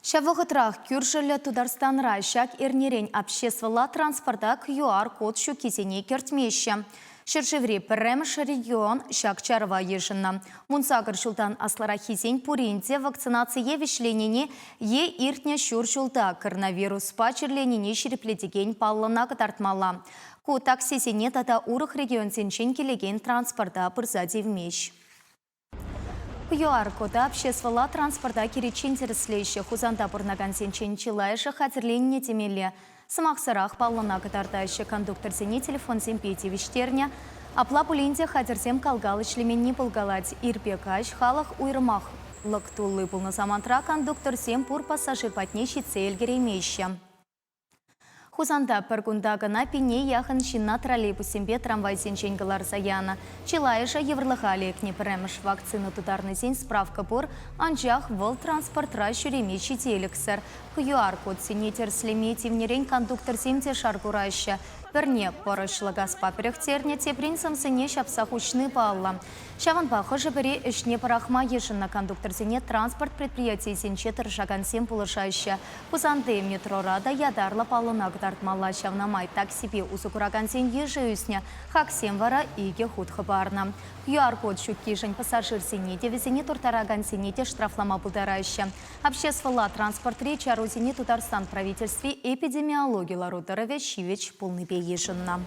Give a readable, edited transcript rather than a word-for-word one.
Ҫав вӑхӑтрах кӳршӗллӗ Тутарстанра ҫак эрнерен обществӑлла транспорта QR-код ҫуккисене кӗртмеҫҫӗ. Ҫӗршыври пӗрремӗш регион ҫак чарӑва йышӑннӑ. 18 ҫултан аслӑраххисен пурин те вакцинацие вӗҫленине е иртнӗ ҫур ҫулта коронавируспа чирленине ҫирӗплетекен паллӑна кӑтартмалла. Ку таксисене тата урӑх регионсенчен килекен транспорта пырса тивмест. QR-кода обществӑлла транспорта кӗриччен тӗрӗслеҫҫӗ. Хусанта пурӑнакансенчен чылайӑшӗ хатӗрленнӗ темелле. Сӑмахсӑрах паллӑна кӑтартаҫҫӗ, кондукторсене телефонсемпе тивӗҫтернӗ. Апла пулин те хатӗрсем кал-кал ӗҫлеменни пулкалать. Ирпе каҫ халӑх уйрӑмах лӑк тулли пулнӑ самантра кондукторсем пур пассажир патне ҫитсе ӗлкӗреймеҫҫӗ. Хусанта пӗр кунта кӑна пине яхӑн ҫынна троллейбуссемпе трамвайсенчен кӑларса янӑ. Чылайӑшӗ йывӑрлӑха лекнӗ. Пӗрремӗш вакцина тутарнисен справка пур, анчах вӑл транспортра ҫӳреме ҫителӗксӗр. QR-кодсене тӗрӗслеме тивнӗрен кондукторсем те шар кураҫҫӗ. Пӗрне пӑрӑҫлӑ газпа пӗрӗхтернӗ, теприн сӑмсине ҫапса хуҫни паллӑ. Ҫавӑнпа хӑшӗ-пӗри ӗҫне пӑрахма йышӑннӑ кондукторсене транспорт предприятийӗсенче тӑрӑшакансем пулӑшаҫҫӗ. Хусанти метрора та ятарлӑ паллӑна кӑтартмалла, ҫавна май таксипе усӑ куракансен йышӗ ӳснӗ, хаксем вара икӗ хут хӑпарнӑ. QR-код ҫуккишӗн пассажирсене те, вӗсене турттаракансене те штрафлама пултараҫҫӗ. Обществӑлла транспортри чарусене Тутарстан правительстви эпидемиологи лару-тӑрӑвӗ ҫивӗч пулнипе йышӑннӑ.